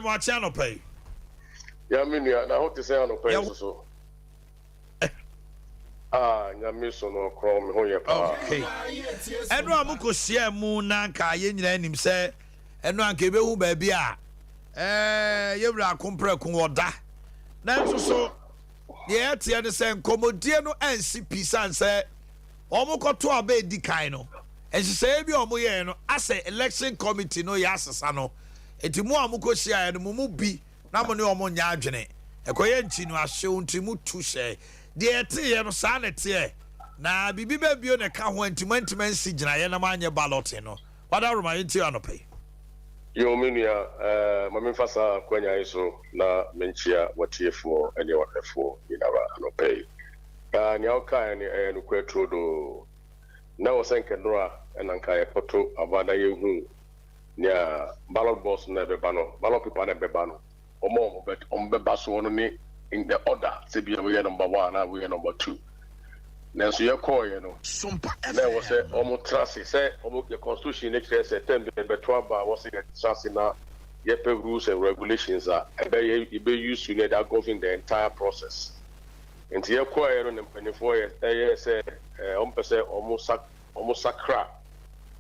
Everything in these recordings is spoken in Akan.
Mo akye anɔpa yi. Ya me nua, na ho te sɛn anɔpa yi nso so? Ah, Nyame so no ɔkorɔn, me ho yɛ paa. Okay. Ɛno a mokɔhyia mu na anka yɛn nyinaa nim sɛ ɛno anka yɛbɛhu baabi a ɛɛ yɛwura akomprɛko wɔ da. Nanso so deɛ ɛteɛ ne sɛ nkɔmmɔdie no ansi pi sane sɛ wɔn kɔto aba edi kan no nhyehyɛeɛ bi a wɔn yɛɛ no asɛ election committee no yɛ asesa no. Enti mo a mokɔhyiaeɛ no, mo mu bi na mo ne wɔn nyɛ adwene. Ɛkɔyɛ nti no, ahyew nti motu hyɛe. Deɛ yɛteeɛ no, saa na ɛteɛ. Na biribi bɛn bio na ɛka ho a enti moantumi ansi gyinaeɛ na moanyɛ balloting no? W'adaworoma, yɛntie wo anɔpa yi. Yoo me nua, eh, ma memfa saa akwanya yi so na menkyea w'atiefoɔ ne w'ahwɛfoɔ nyinara anɔpa yi. Ah, nea wokaeɛ no, ɛyɛ nokorɛ turodoo. Na ɛwɔ sɛ nka nnora na nka yɛkɔto aba na yɛhu nea ballot box no a ɛbɛba no, ballot paper no a ɛbɛba no, wɔn a wɔbɛ wɔbɛba soɔ no ne in the order sɛ bi a woyɛ number one anaa woyɛ number two. Nanso yɛkɔɔeɛ no, na ɛwɔ sɛ wɔtra ase sɛ wɔn yɛ constitution no kyerɛ sɛ tɛm bi yɛbɛto aba a wɔsɛ yɛtra ase na yɛpɛ rules and regulations a ɛbɛyɛ yɛbɛ use na yɛde agovern the entire process. Nti yɛkɔɔeɛ no na mpanimfoɔ yɛ ɛyɛ sɛ ɛɛ wɔmpɛ sɛ wɔn sa wɔn sakra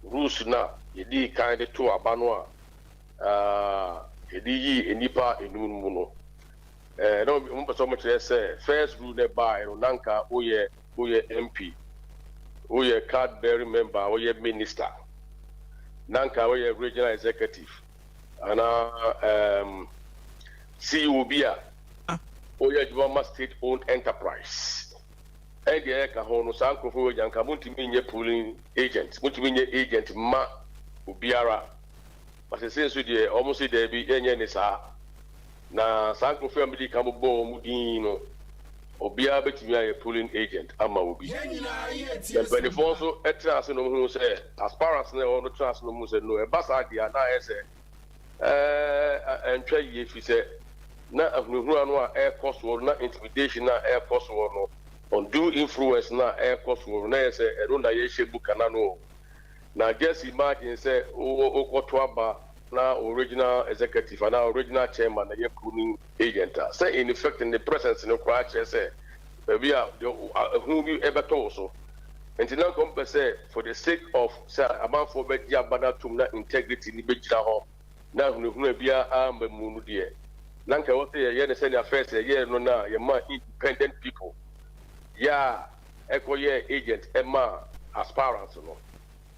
rules no a yɛdii kan de too aba no a yɛde yii nnipa enum no mu no, na wɔn pɛ sɛ wɔkyerɛ sɛ first rule no ɛbaeɛ no, na nka woyɛ woyɛ MP, woyɛ card bearing member, woyɛ minister, na nka woyɛ regional executive anaa um, CEO bi a woyɛ adwuma ma state owned enterprise. Ɛne deɛ ɛka ho no, saa nkurɔfoɔ wei deɛ anka montumi nyɛ polling agent, montumi nyɛ agent mma obiara. But seesei nso deɛ wɔn se daabi, yɛnyɛ ne saa. Na saa nkurɔfoɔ a medi kan bobɔɔ wɔn din yi no, obiara bɛtumi ayɛ polling agent ama obi. Na mpanimfoɔ nso tena ase na wɔhunu sɛ, aspirants no a ɛwɔ hɔ no tena ase na wɔhunu sɛ no, ɛba saa deɛ a na ayɛ sɛ Ɛɛ, ɛntwa yie ɛfiri sɛ na ahunahuna no a ɛrekɔ soɔ no, na intimidation no a ɛrekɔ soɔ no, undue influence no a ɛrekɔ soɔ no, na ɛyɛ sɛ ɛno na yɛrehyɛ mu kana no o. Na just imagine sɛ wokɔto aba na wo regional executive anaa wo regional chairman na ɛyɛ polling agent a, sɛ in effect ne presence no koraa kyerɛ sɛ baabi a deɛ ehu bi bɛtɔ wo so. Nti na nka wɔpɛ sɛ for the sake of sɛ amanfoɔ bɛgye aba no atom na integrity no bɛgyina hɔ na ahunahuna biara amma mu no deɛ, na nka ɛwɔ sɛ yɛyɛ no sɛnea first yɛyɛɛ no no a yɛmaa independent people yɛ a ɛkɔyɛɛ agent maa aspirants no.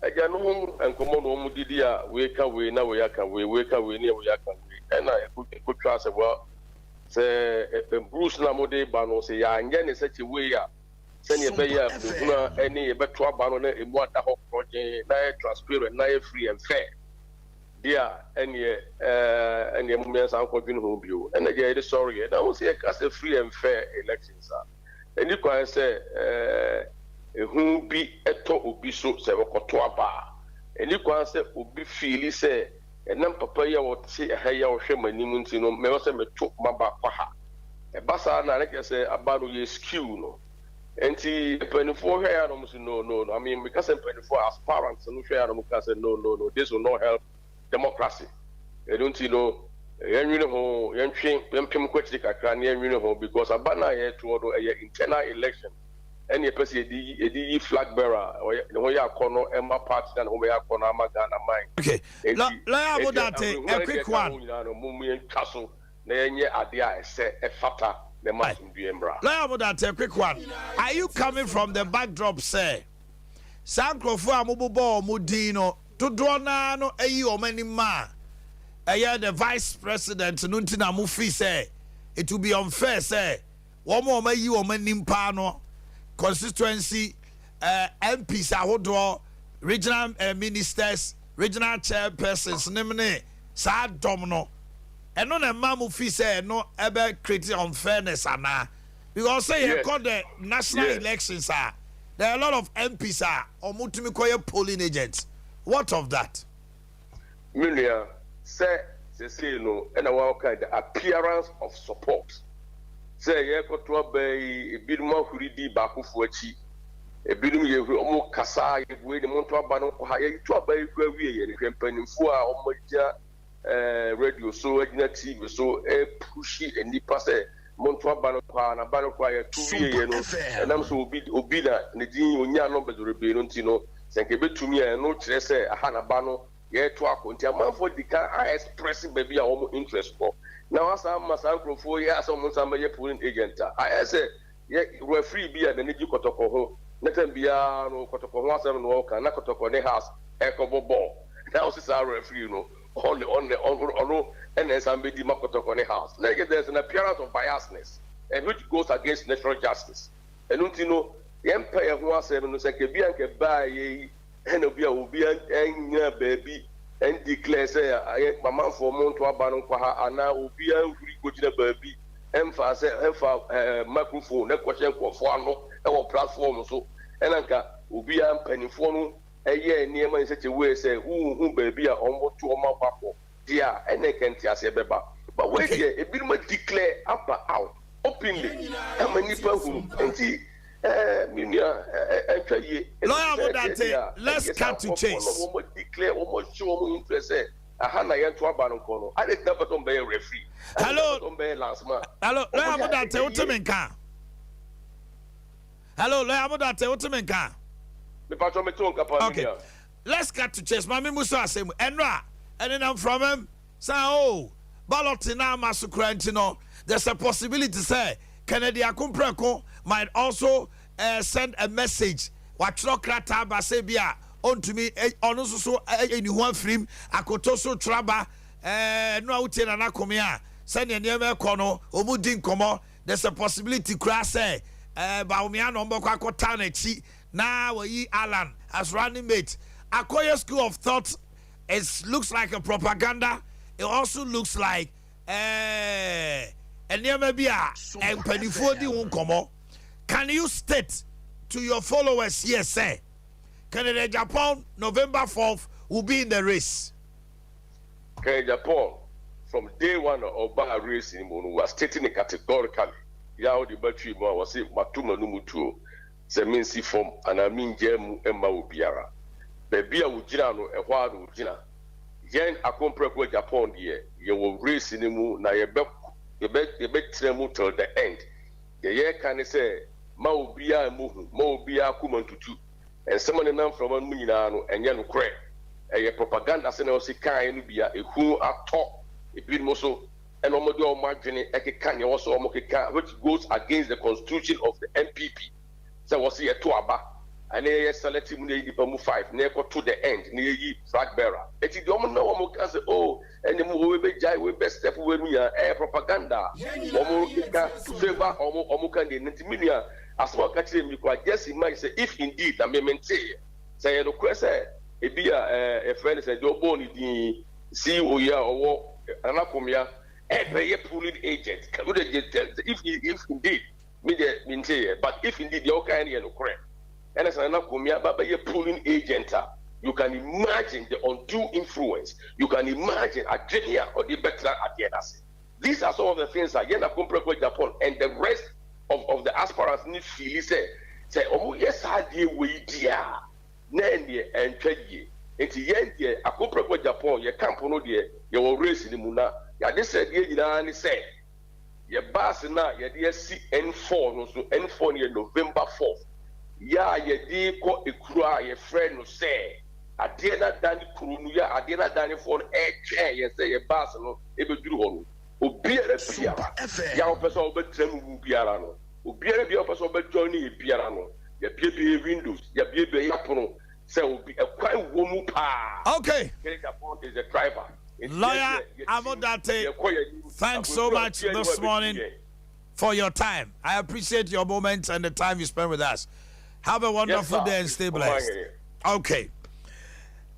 Agya no ho nkɔmmɔ na wɔn didi a wei ka wei na wei aka wei, wei ka wei ne wei aka wei ɛna ɛkɔtwaa sɛ well sɛ rules no a mode ba no sɛ yɛanyɛ no such a way a sɛnea ɛbɛyɛ a hunahuna ne yɛbɛto aba no na emu ada hɔ korɔgyenn na ayɛ transparent na ayɛ free and fair deɛ a, ɛnneɛ ɛɛ ɛnneɛ mo mmiɛnsa nkɔdwene ho bio. Ɛna deɛ yɛde sɔreɛ. Na wo sɛ yɛka sɛ free and fair elections a, ɛnni kwan sɛ ɛɛ ehu bi tɔ obi so sɛ ɔkɔto aba a. Ɛnni kwan sɛ obi fiili sɛ ɛnam papa yi a ɔte ɛha yi a ɔhwɛ m'anim nti no, mɛwɔ sɛ meto m'aba kɔ ha. Ɛba saa no a, na kyerɛ sɛ aba no yɛ skew no. Nti mpanimfoɔ hwɛeɛ a na wɔn sɛ no no no. I mean meka sɛ mpanimfoɔ a aspirants no hwɛeɛ a na wɔn ka sɛ no no no this will not help democracy. Ɛno nti no yɛnwene ho, yɛntwe yɛmpem kɔ akyiri kakra na yɛnwene ho because aba no a yɛtoɔ no ɛyɛ internal election ɛne yɛpɛ sɛ yɛde yi yɛde yi flag bearer a ɔyɛ ne ho yɛ akɔnɔ ɛma party na ne ho bɛyɛ akɔnɔ ama Ghana man. Okay, Nti lawyer nti Abodate, ahunahuna a ne deɛ quick ɛka ho one. nyinaa no mom yɛntwa so. Na yɛnyɛ adeɛ a ɛsɛ, ɛfata, na ɛma asomdwoeɛ mmra. Lawyer Abodate, a quick one. Are you coming from the backdrop sɛ saa nkurɔfoɔ a mobobɔ wɔn din no dodoɔ no ara no ayi wɔn anim ma a ɛyɛ the vice president no nti na mo feel sɛ it will be unfair sɛ wɔn a wɔayi wɔn anim paa no constituency eh, MPs ahodoɔ, regional eh, ministers, regional chairpersons nem ne saa dɔm no ɛno na ɛma mo fi sɛ ɛno ɛbɛ create unfairness anaa? Because sɛ yɛkɔ the national elections a, there are a lot of MPs a wɔn tumi kɔyɛ polling agents. What of that? Me nua, sɛ sesei no ɛna wɔka the appearance of support sɛ yɛrekɔto aba yi, ebinom ahuri di baakofo akyi, ebinom yɛ huri, wɔn kasa yɛ wei ne monto aba no nkɔ ha. Yɛto aba yi kura wie yɛ no, hwɛ mpanimfoɔ a wɔagyina. Radio so, agyina TV so ɛpush nnipa sɛ monto aba no kɔ a, na aba no kɔ a yɛto wieɛ no, ɛnam sɛ obi na ne din onyaa numbers bebree no nti no, sɛ nka ɛbɛtumi a, ɛno kyerɛ sɛ aha na ba no yɛto akɔ. Nti amanfoɔ di kan a express baabi a wɔn interest wɔ, na wasan ama saa nkurɔfoɔ yi asɛ wɔn nsa bɛyɛ polling agent a ayɛ sɛ yɛ referee bi a n'ani gye Kɔtɔkɔ ho, na time biara no Kɔtɔkɔ ho asɛm na ɔka, na Kɔtɔkɔ ne Hearts ɛkɔbɔ bɔɔl na ɔsi saa referee no ɔno ɛna ɛsan bɛdi ma Kɔtɔkɔ ne Hearts, na yɛ there is an appearance of biasness, and which goes against natural justice. Ɛno nti no, yɛn mpɛ yɛn ho asɛm no sɛ nka bi a nka baa yɛ yi ɛna obi a obi ɛnyina baabi ɛndeclare sɛ ayɛ mamanfoɔ mo nto aba no nkɔ ha, anaa obi anhuri kɔgyina baabi ɛmfa sɛ ɛmfa microphone na kɔhyɛ nkurɔfoɔ ano ɛwɔ platform so, ɛna nka obiara mpanimfoɔ no ɛyɛ nneɛma in such a way sɛ wohu baabi a wɔn to wɔn aba kɔ deɛ a, ɛna nka nteaseɛ bɛba. But wei deɛ, ebinom declare aba out openly ama nipa hunu, nti mi nua, ɛntwa yie. Lawyer Modate, let's cut to chase. Wɔn declare, wɔn show wɔn interest sɛ aha na yɛn to aba no nkɔ no ade tena pɛ sɛ wɔn bɛyɛ referee. Hello. Wɔn bɛyɛ linesman. Hello, Lawyer Modate, wote me nka? Hello, Lawyer Modate, wote me nka? Mipatɔ mi tó nka pa mi nua. Let's cut to chase. Maame musu asɛm ɛno a ɛnenam framam saa o ballot na ama so kura nti no, there's a possibility sɛ Kennedy Akompreko might also send a message. Watwerɛ krataa ba sɛ bi a ɔntumi, ɔno nso so ɛni ho afirim akoto so twerɛ ba. Ɛno a wotie Nana Kome a, sɛnea nneɛma ɛkɔ no, ɔmu di nkɔmmɔ. There's a possibility koraa sɛ Bawumia na ɔmbɛkɔ akɔtaa n'akyi na wɔyi Alan as running mate. Akɔyɛ school of thought. It looks like a propaganda. It also looks like nneɛma bi a mpanimfoɔ di ho nkɔmmɔ. Can you state to your followers here sɛ Kennedy Agyapong, November 4th, will be in the race? Kennedy Agyapong, from day one ɔbaa race ni mu no, was stating it categorically. Yà ɔde batwi mu a wɔsi mato ma no mu tuo sɛ mensi fam anaa mengyaa mu mma obiara. Baabi a wogyina no, ɛhɔ ara na wogyina. Yɛn Akompreko Agyapong deɛ, yɛwɔ race no mu na yɛbɛtena mu till the end. Deɛ yɛreka ne sɛ ma obiara mmuhu, ma obiara koma ntutu. Nsɛm a nenam mframa no mu nyinaa no, ɛnyɛ nokorɛ. Ɛyɛ propaganda sɛ na ɔsi kaeɛ no bi a ehu atɔ ebinom so ɛna wɔde wɔn adwene ɛkeka nea ɛwɔ sɛ wɔn keka, which goes against the constitution of the NPP sɛ wɔsi yɛto aba ɛna yɛyɛ select mu na yɛyi nipa mu five na yɛkɔto the end na yɛyi flag bearer. Eti deɛ wɔn na wɔn ka sɛ, oh, ɛna mu wɔn bɛ gyae, wɔn bɛ step wei mu nyinaa ɛyɛ propaganda a wɔn keka to favour wɔn candidate. Nti mi nua, asɛm a ɔka kyerɛ mi kora, just imagine sɛ if indeed na mímí nte sɛ yɛ nokorɛ sɛ ebi a yɛfrɛ no sɛ deɛ ɔbɔɔ ne din CEO yi a ɔwɔ Nana Komia ɛbɛyɛ polling agent, if indeed, mi deɛ mi nte yɛ, but if indeed deɛ ɔka yɛ no yɛ nokorɛ, ɛna sɛ Nana Komia ba bɛyɛ polling agent a, you can imagine the undue influence, you can imagine adwene a ɔde bɛtena adeɛ n'ase. These are some of the things a yɛn Akompreko Agyapong and the rest of the aspirants ne feel sɛ wɔn yɛ saa adeɛ wei di a, na ɛneɛ ɛntwa yie. Nti yɛn deɛ, Akompreko Agyapong yɛ camp no deɛ, yɛwɔ race ne mu, na yɛade sɛ deɛ nyinaa ne sɛ yɛ baase no a yɛde asi N4 no so. N4 no yɛ November 4th yɛ a yɛde kɔ ekuro a yɛfrɛ no sɛ adeɛ no adane kuro no, yɛ adeɛ no adanefoɔ no ɛretwɛn yɛn sɛ yɛ baase no ɛbɛduru hɔ no. Obiara biara yɛ a wɔpɛ sɛ wɔbɛtena mu biara no, obiara biara wɔpɛ sɛ wɔbɛjoin ne yɛ biara no, yɛbiebie windows, yɛbiebie yɛapono sɛ obi ɛkwan wɔ mu paa. Kennedy Agyapong is the driver. Lawyer Amodate, thanks so much this morning for your time. I appreciate your moment and the time you spend with us. Have a wonderful Yes, day and stay blessed. Okay.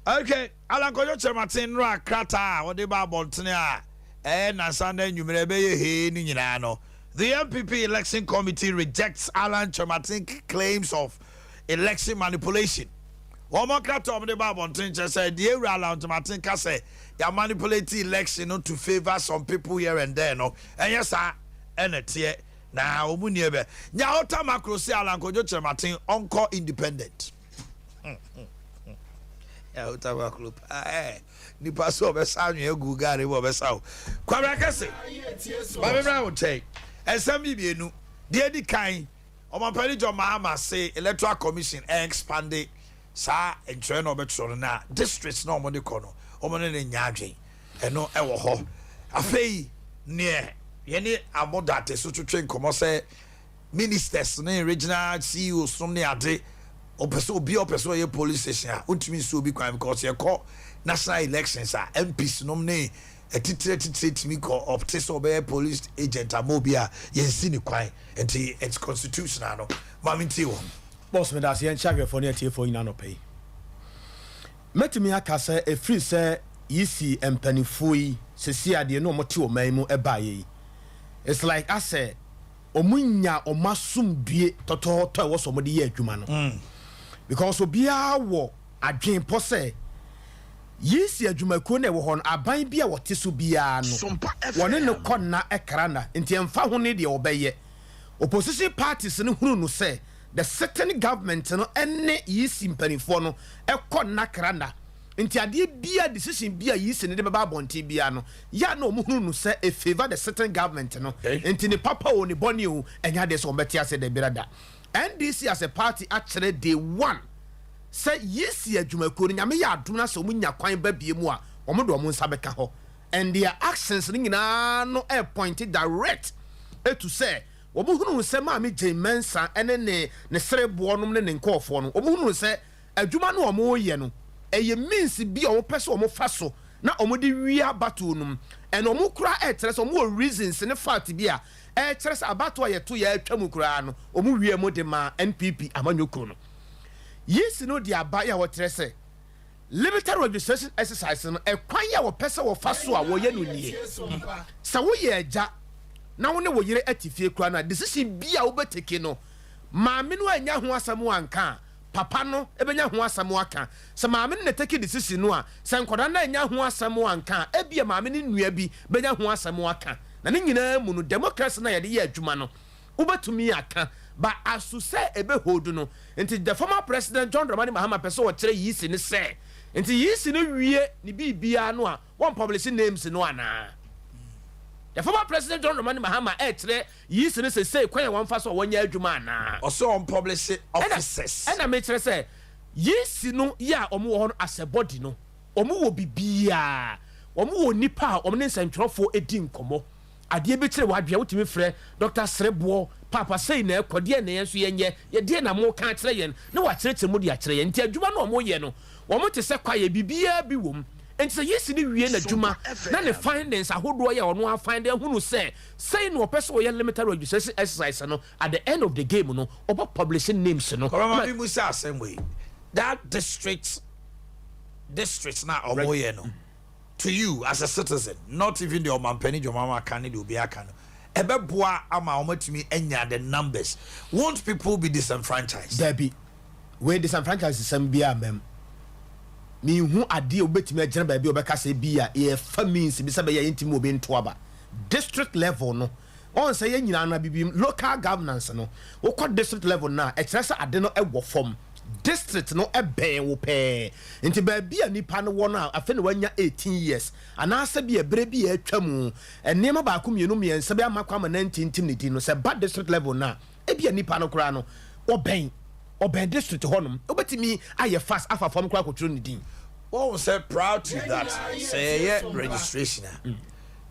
Alan Kojo Kyerematen nora krataa a wɔde ba abɔntene a ɛyɛ nansa na anwummerɛ ɛbɛyɛ hee ne nyinaa no. The NPP election committee rejects Alan Kyerematen claims of election manipulation. Wɔn krataa a wɔde ba abɔntene kyerɛ sɛ deɛ ewura Alan Kyerematen ka sɛ yɛ manipulate election no to favour some people here and there no, ɛnyɛ saa ɛna teɛ na wɔn nie bɛ nya ɔta makro si Alan Kojo Kyerematen ɔnkɔ independent. Wotabakuro paa ɛ nipa so ɔbɛsa anwea gu gaari mu, ɔbɛsa wo. Kwabra Kɛse, maame mra wo nkyɛn. Ɛnsɛm bi mmienu deɛ di kan, Ɔmampanin John Mahama se Electoral Commission expand saa ntwerɛ na ɔbɛtwerɛ no na districts na wɔde kɔ no, wɔn ne ne nya adwen. Ɛno ɛwɔ hɔ. Afei neɛ yɛne Amodate so twetwe nkɔmmɔ sɛ ministers ne regional CEOs nom ne ade, ɔpɛ sɛ obi a ɔpɛ sɛ ɔyɛ police station a, wontumi nsi obi kwan, because yɛkɔ national elections a, MPs nom ne atitire atitire tumi kɔ ɔpte sɛ ɔbɛyɛ police agent ama obi a, yɛnsi ne kwan. Nti it's constitutional no. Maame, ntie wɔ. Boss, meda ase. Yɛnkyɛ ahwɛfoɔ ne atiefoɔ nyinaa nɔpɛ yi. Mɛtumi aka sɛ ɛfiri sɛ yisi mpanimfoɔ yi sɛsi adeɛ ne ɔmote ɔman mu ɛbaeɛ yi, it's like asɛ ɔmo nya ɔmo asomdue tɔtɔɔtɔ a ɛwɔ sɛ ɔmo de yɛ adwuma no, because obiara wɔ adwenpɔ sɛ yisi adwumakuo no ɛwɔ hɔ no, aban bi a wɔte so biara no, wɔne no kɔ nna ɛkra na nti ɛmfa ho ne deɛ ɔbɛyɛ. Opposition parties no hunu no sɛ the certain government no ɛne yisi mpanimfoɔ no ɛkɔ nna kra na nti adeɛ bia, decision bia yisi ne de bɛba abɔnten bia no yà na ɔmo hunu no sɛ e favour the certain government no. Nti ne papa o, ne bɔne o, ɛnyɛ adeɛ sɛ ɔmo bɛte ase dɛbira da. NDC as a party akyerɛ day one sɛ yisi adwumakuo no, Nyame yɛ adom na sɛ ɔmo nya kwan ba bie mu a, ɔmo de ɔmo nsa bɛka hɔ, and their actions no nyinaa no ɛ point direct etu sɛ wɔn hunu sɛ Maame Jane Mensa ɛne ne sereboɔ nom ne ne nkɔɔfoɔ no, wɔn hunu sɛ adwuma no a wɔn reyɛ no ɛyɛ means bi a wɔn pɛ sɛ wɔn fa so na wɔn de wia abatoɔ no mu. Ɛna wɔn kura ɛkyerɛ sɛ wɔn wɔ reasons ne fact bi a ɛkyerɛ sɛ abatoɔ a yɛto yɛ atwa mu koraa no, wɔn wia mu de ma NPP amanyɔkuo no. Yisi no de aba yɛ a wɔkyerɛ sɛ limited registration exercise no, ɛkwan a wɔpɛ sɛ wɔfa so a wɔyɛ no nie: sɛ woyɛ agya na wo ne wo yere ate fie kura no a, decision bi a wobɛ take no, maame no anya ho asɛm anka a, papa no ebɛnya ho asɛm aka. Sɛ maame no na take decision no a, sɛ nkɔda no anya ho asɛm anka a, ebia maame no nua bi bɛnya ho asɛm aka. Na ne nyinaa mu no, democracy na yɛde yɛ adwuma no, wobɛtumi aka ba aso sɛ ɛbɛhold no. Nti the former President John Dramani Mahama pɛ sɛ ɔkyerɛ yisi ne sɛ nti yisi no wie ne biribiara no a, wɔn publish names no anaa? The former President John Dramani Mahama ɛkyerɛ yisi ne sɛ sei kwan a wɔmfa so a wɔnyɛ adwuma anaa? Ɔsɛ ɔn publish officers. Ɛna mekyerɛ sɛ yisi no yɛ a ɔmo wɔ hɔ no as a body no, ɔmo wɔ bibiaa. Ɔmo wɔ nipa a ɔmo ne nsɛntwerɛfoɔ edi nkɔmɔ. Adeɛ bi kyerɛ wadwea, wotumi frɛ Dr Sereboɔ Papa, sei na ɛkɔ deɛ na yɛn nso yɛnyɛ yɛdeɛ na mo ka akyerɛ yɛn na wakyerɛkyerɛ mu de akyerɛ yɛn. Nti adwuma no a ɔmo yɛ no, wɔn te sɛ kwaeɛ, biribiara bi wɔ mu. Nti sɛ yisi ne wie n'adwuma na ne findings ahodoɔ yɛ ɔno afind ahunu sɛ sɛn na ɔpɛ sɛ ɔyɛ limited registration exercise no, at the end of the game no, ɔbɔ publishing names no. Kɔrɔma mi mu sɛ asɛm wei, that district na ɔmo yɛ no, to you as a citizen, not even the ɔmampanin dwomama aka ne de obi aka no, ɛbɛboa ama wɔn atumi anya the numbers? Won't people be disenfranchised? Dabi, wei disenfranchise sɛm bi a mɛm mihu adeɛ a wobɛtumi agyina baabi a wɔbɛka sɛ bi a yɛfa means bi sɛ bɛyɛ yɛntumi obi nto aba district level no. Ɔn sɛ yɛn nyinaa no bibi local governance no, wokɔ district level no a, ɛkyerɛ sɛ ade no ɛwɔ fam, district no ɛbɛn wo pɛɛ. Nti baabi a nipa no wɔ no a, afei na wanya 18 years anaasɛ bi ɛberɛ bi a atwa mu, nneɛma baako, mmienu, mmiɛnsa bi ama kɔ ama nantintim ne din no sɛ ba district level no a, ebi a nipa no koraa no ɔbɛn district hɔnom, wobɛtumi ayɛ fast afa fam koraa akɔtwerɛ ne din. Wɔn sɛ prior to that, sɛ yɛyɛ registration a,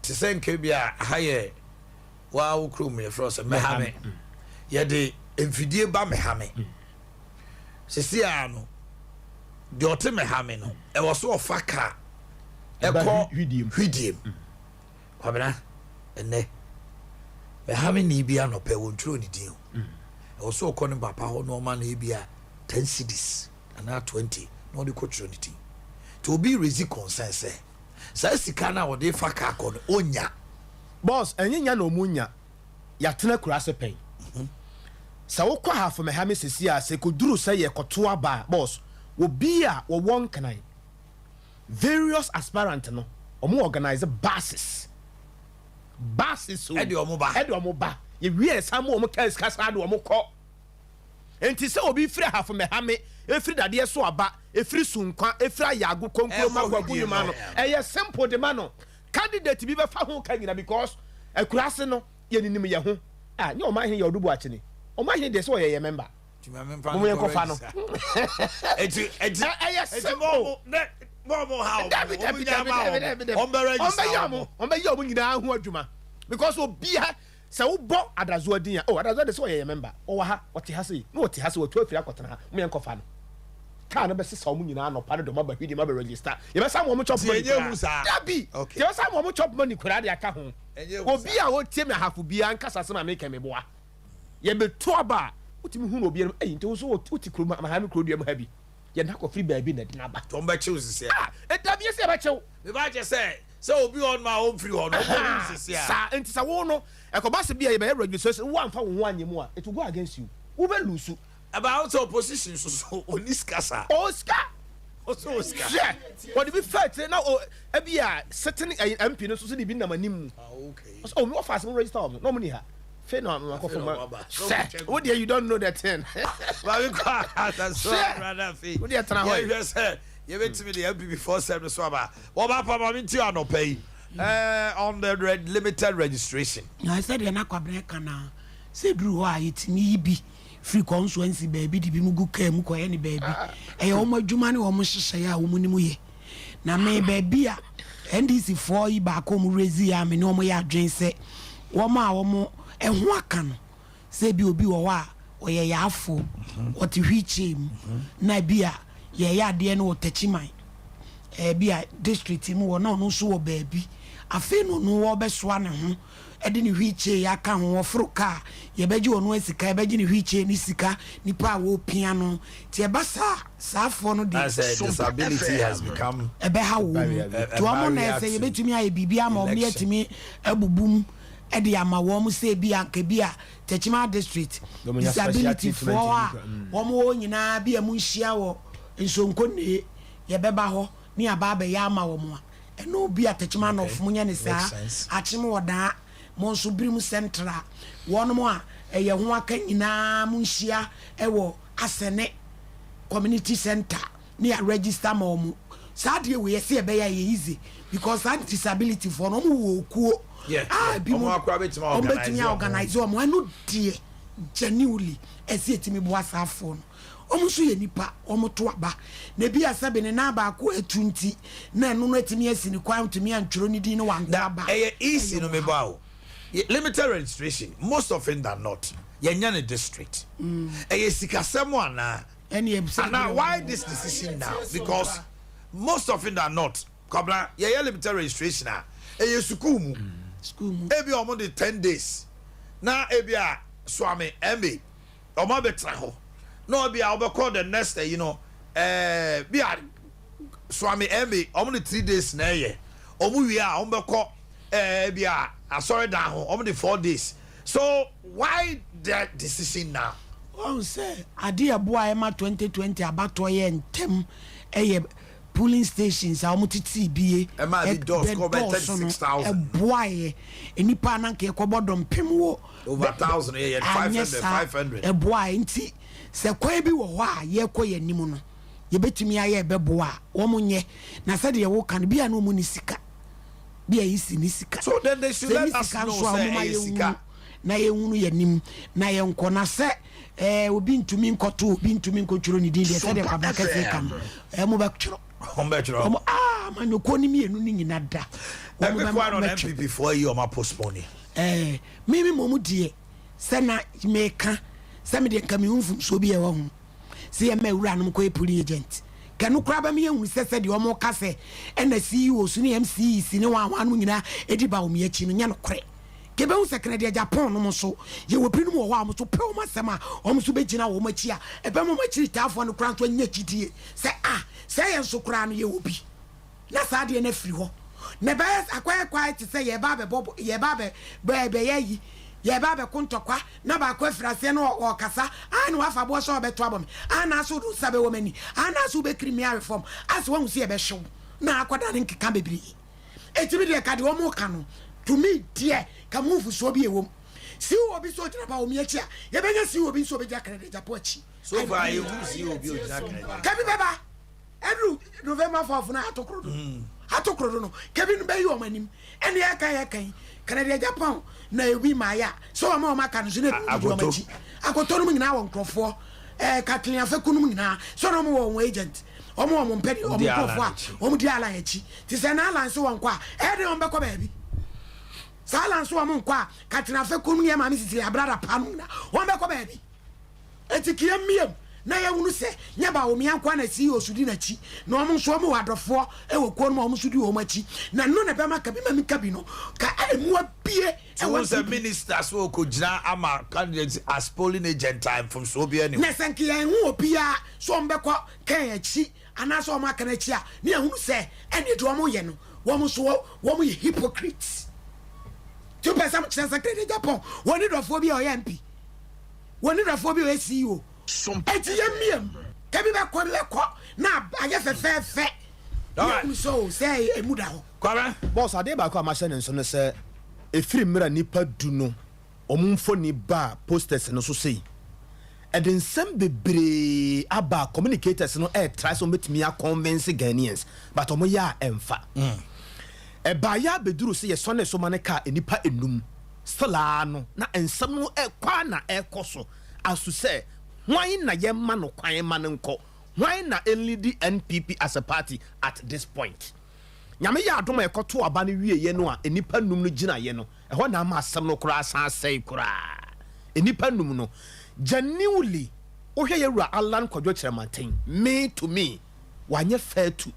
te sɛ nka bi a aha yɛ waa wo kurom, yɛfrɛ sɛ Mɛhame, yɛde mfidie ba Mɛhame sisi a no, deɛ ɔte Mɛhame no, ɛwɔ so ɔfa kaa ɛkɔ Hwidiem. Kwabena, ɛnɛ Mɛhame ne bi anɔpɛ wɔntwerɛ ne din o, ɛwɔ so ɔkɔ ne papa hɔ na ɔma no ebi a 10 cedis anaa 20 na ɔde kɔtwerɛ ne din. Nti obi raise concern sɛ saa sika no a wɔde fa kaa kɔ no, ɔnya. Boss, ɛnyɛ nya na ɔmu nya. Yɛatena kura ase pɛn sɛ wokɔ Ahafo Mɛhame sesi a, sɛ kɔduru sɛ yɛkɔto aba a, boss, obi a wɔwɔ Nkran, various aspirant no, ɔmo organize buses o. Ɛde ɔmo ba. Ɛde ɔmo ba. Yɛwie ɛsan mu, ɔmo kaa sika saa de ɔmo kɔ. Nti sɛ obi firi Ahafo Mɛhame, efiri dadeɛ so aba. ɛfiri Sunkwa, ɛfiri Ayago, Konkuroma, Ɛkɔ Kwaku Hwidiem Nyuma no. no, ɛyɛ simple de ma no. Candidate bi bɛfa ho ka nyina because akuraase no yɛninim yɛ ho. Ah, nyɛ ɔman hene yɛ ɔdo Boakye ni. Ɔman hene deɛ sɛ ɔyɛ yɛ member. Mo yɛn kɔfa no. Ɛyɛ simple. Dabi dabi dabi dabi dabi dabi. Ɔmbɛyɛ ɔmo, ɔmbɛyɛ ɔmo nyinaa ho adwuma because obia sɛ wobɔ Adazoa din a, oh, Adazoa de sɛ ɔyɛ yɛ member, ɔwɔ ha, ɔte ha sei, na ɔte ha sei, watu afiri akɔtena ha, mo yɛn kɔfa no. Kaa no bɛsesa ɔmo nyinaa anɔpa no de ɔmo aba Hwidiem abɛ register. Yɛbɛsa ma ɔmo chop money koraa. Dabi, yɛbɛsa ma ɔmo chop money koraa de aka ho. Obi a ɔtie me ahafo biara nkasa sɛ ma meka meboa. Yɛbɛtu aba a, wotumi hu no obi anim, ei, nti wo nso wote kurom ha, Mahame kuro dua mu ha bi. Yɛn akɔfiri baabi na ɛde no aba. Nti wɔbɛkyew sisi a. Ah, dabi ɛsɛ yɛbɛkyew. Meba kyɛ sɛ, sɛ obi wɔ hɔ nom a ɔmfiri hɔ no, wɔbɛhu no sisi a. Saa, nti sɛ wo no, ɛkɔba sɛ bi a yɛbɛyɛ registration, wo amfa wo ho anyɛ mu a, it will go against you. Wobɛ lose. Ɛba wo sɛ opposition nso so, ɔnni sika saa. Ɔwɔ sika. Ɔsɛ ɔwɔ sika. Hwɛ, wɔde bi fa akyire na o, ebi a certain ɛyi MP no nso so de bi nam anim mu. Ah, okay. Ɔsɛ, oh, me wɔ faase mo register wɔn, na wɔn ni ha. Fei na wɔn akɔfo ma. Hwɛ, wo deɛ you don't know the thing. Maame kɔ ahasa so brother fi. Wo deɛ tena hɔ yi. Yɛhwɛ sɛ yɛbɛtumi de MPP foɔ sɛm no so aba. Wɔba pa maame nti anɔpa yi. Eh, on the red limited registration. Na sɛdeɛ na Kwabena ka no a, sɛ ɛduru hɔ a yɛtumi yi bi firi kɔnsoansi baabi de bi mu gu kaa mu kɔyɛ no baabi. Ɛyɛ wɔn adwuma ne wɔn nhyehyɛeɛ a wɔn nim yɛ. Na me baabi a NDC foɔ yi baako a wɔn raise yɛ a me ne wɔn yɛ adwene sɛ wɔn a wɔn ɛho aka no sɛ ebi obi wɔ hɔ a ɔyɛ yaafoɔ, ɔte wheelchair mu na ebi a yɛyɛ adeɛ no wɔ Takyiman ebi a district mu wɔ na ɔno nso wɔ baabi afei na ɔno wɔbɛsoa ne ho de ne wheelchair aka ho, ɔforo kaa, yɛbɛgye ɔno sika, yɛbɛgye ne wheelchair ne sika, nipa a wɔrepia no. Nti ɛba saa a, saafoɔ no deɛ. Asɛ disability has become ɛbɛha wɔn mu. Nti wɔn na ɛsɛ yɛbɛtumi ayɛ biribi ama wɔn, yɛatumi abubu mu de ama wɔn sɛ ebi a nka bi a Techiman district disability foɔ a wɔn wɔ nyinaa bi a mo nhyia wɔ Nsonkonee, yɛbɛba hɔ ne yɛaba abɛyɛ ama wɔn a. Ɛno bi a Techiman North mo nyɛ ne saa, Akyem Ɔdaa mo nso Birim Central, wɔnom a ɛyɛ ho aka nyinaa mo nhyia wɔ Asɛne Community Centre ne yɛ register ma wɔn. Saa adeɛ wei ɛsɛ yɛbɛyɛ a ɛyɛ easy because saa disability foɔ no wɔn wɔ okuo a ebi mo wɔn bɛtumi a organize wɔn, ɛno deɛ genuinely ɛsɛ yɛtumi boa saa foɔ no. Wɔn nso yɛ nnipa, wɔto aba. Na ebia sɛbe ne nan baako a atu nti, na ɛno no atumi asi ne kwan, antumi antwerɛ ne din na wanto Na aba. ɛyɛ easy Ɛyɛ no ɔhaw. meba o. Limited registration most often than not yɛnyɛ no district. Ɛyɛ sikasɛm anaa? Ɛne ɛsɛ Anaa berɛ why wɔ hɔ. this decision now? Because most often than not Kwabena yɛyɛ limited registration a ɛyɛ sukuu mu. Sukuu mu. Ebia wɔn de 10 days na ebia Suame MA ɔmo abɛtena hɔ na ɔbi a ɔbɛkɔ the next ɛyi no bi a Suame ɛmi ɔmo de 3 days na ɛyɛ ɔmo wie a ɔmo bɛkɔ bi a asɔredan ho ɔmo de 4 days. So why the decision now? Wɔn sɛ adeɛ ɛboa ɛma 2020 abatoɔ yɛ ntɛm ɛyɛ polling stations a wɔn tete bie. Ɛmaa bi dɔɔso kɔ bɛ 36,000. Ɛboa yɛ nipa ananka ɛkɔbɔ dɔmpem wɔ over thousand yɛ 500 500. Ɛboa yɛ nti sɛ kwan bi wɔ hɔ a yɛkɔ yɛn anim no yɛbɛtumi ayɛ ɛbɛboa a wɔn nyɛ na sɛdeɛ wɔka no bi a na wɔn ni sika bi a yi si ni sika. So then they should let us know sɛ ɛyɛ sika. Na yɛhunu yɛn anim na yɛnkɔ na sɛ obi ntumi nkɔto obi ntumi nkɔtwerɛ ne din deɛ sɛdeɛ Kwabena kɛseɛ ka no mo bɛtwerɛ. Wɔn bɛtwerɛ. Ɔmo aa amanyɔkuo no mmienu no nyina da. Wɔn bɛ kwan na NPP foɔ yi ɔmo apostpone. Mímí mo mu deɛ sɛ na meka sɛ me deɛ nka mehu mfomsoɔ bi a ɛwɔ ho sɛ yɛma awura nom kɔyɛ polling agent kɛno koraa bɛma yɛhunu sɛ sɛdeɛ ɔmo ka sɛ ɛna CEOs ne MCEs ne wɔn a wɔn nyinaa ɛdi ba wɔn akyi no nyɛ nokorɛ. Kɛbɛhu sɛ Kennedy Agyapong nom nso yɛwɔ binom wɔ hɔ a wɔn nso pɛ wɔn asɛm a wɔn nso bɛgyina wɔn akyi a ɛbɛma wɔn akyiri taafoɔ no koraa nso anya gyidie sɛ a sɛ yɛn nso koraa no yɛwɔ bi na saa adeɛ no afiri hɔ na ɛbɛyɛ akɔyɛ kwae te sɛ yɛba abɛbɔ yɛba abɛ bɛyɛ yi yɛba abɛko ntɔkwa na baako afiri aseɛ no ɔkasa a na wafa aboɔ sɛ ɔbɛto abɔ me a na aso wode nsa bɛwɔ m'ani a na aso wobɛkiri me awe fam asɛ wahu sɛ yɛbɛhyew na akɔda ne nkeka bebree. Ɛtumi deɛ ka deɛ ɔmo ka no to me deɛ ka mu mfusoɔ bi ɛwɔ mu si wɔ bi so gyina ba wɔn akyi a yɛbɛnya si wɔ bi nso ɔbɛgyina Kennedy Agyapong akyi. So far ehu si obi ogyina Kennedy. Kabi bɛba. Ɛduru November 4 no, atokoro do atokoro do no, kebi no bɛyi wɔn anim. Ɛne yɛka yɛka yi, Kennedy Agyapong na ebi maa yɛ a sɛ wɔn a wɔn aka no so na ebi di wɔn Akoto. akyi. Akoto no mu nyinaa wɔ nkurɔfoɔ, Kathleen Afeku no mu nyinaa sɛ wɔn wɔ wɔn agent, wɔn wɔ wɔn mpɛ wɔn Di Alan nkurɔfoɔ a akyi. wɔn di Alan akyi. Te sɛ na Alan so wɔn kɔ a, ɛyɛ de wɔn bɛkɔ baabi saa. Alan so wɔn nkɔ a, Kathleen Afeku no yɛ maame sisi abrada pa no nyinaa wɔn bɛkɔ baabi. Eti kia mmiem na yɛhunu sɛ nyɛ Bawumia nkoa na CEO so di n'akyi, na wɔn nso wɔn wɔ adɔfoɔ wɔ kuo no mu a wɔn nso di wɔn akyi, na no na ɛbɛma kabi ma mi kabi no ka emu abie. Tí wọ́n sɛ ɛwɔ minister so kò gyina ama candidate as polling agent a, mfomsoɔ bi ɛni. Na sɛ nka yɛn ho obiara so wɔn bɛkɔ kɛn akyi anaasɛ wɔn aka n'akyi a, ne yɛhunu sɛ ɛne deɛ wɔn yɛ no, wɔn nso wɔn yɛ hypocrites. Tí o pɛ sɛ kyerɛ sɛ Kennedy Agyapong wɔn ni dɔfoɔ bi a ɔyɛ MP, wɔn ni dɔfoɔ bi a ɔyɛ CEO, eti yɛ mmiem kabi bɛkɔ bi bɛkɔ na ayɛ fɛfɛɛfɛ yɛhunu sɛ o sɛ emu da hɔ. Kwame. Boss, adeɛ baako a mahyɛ ne nso no sɛ ɛfiri mmerɛ nnipa 10 no ɔmo mfoni ba posters no so sei, ɛde nsɛm bebree aba. Communicators no ɛɛtra sɛ ɔmbɛtumi aconvince Ghanaians, but ɔmo yɛ a ɛmfa. Ɛbaayɛ abɛduru sɛ yɛsɔne so ma no kaa nnipa enum still a no, na nsɛm no ɛkɔ a na ɛkɔ so aso sɛ hwan na yɛma no kwan ma no nkɔ, hwan na ɛnlead NPP as a party at this point. Nyame yɛ adom a ɛkɔto aba no wieɛ no a, nnipa num no gyinaeɛ no, ɛhɔ na ama asɛm no koraa san asɛe koraa. Nnipa num no, genuinely, wohwɛ yɛwura Alan Kwadwo Kyerɛmanten, me to me wanyɛ fair to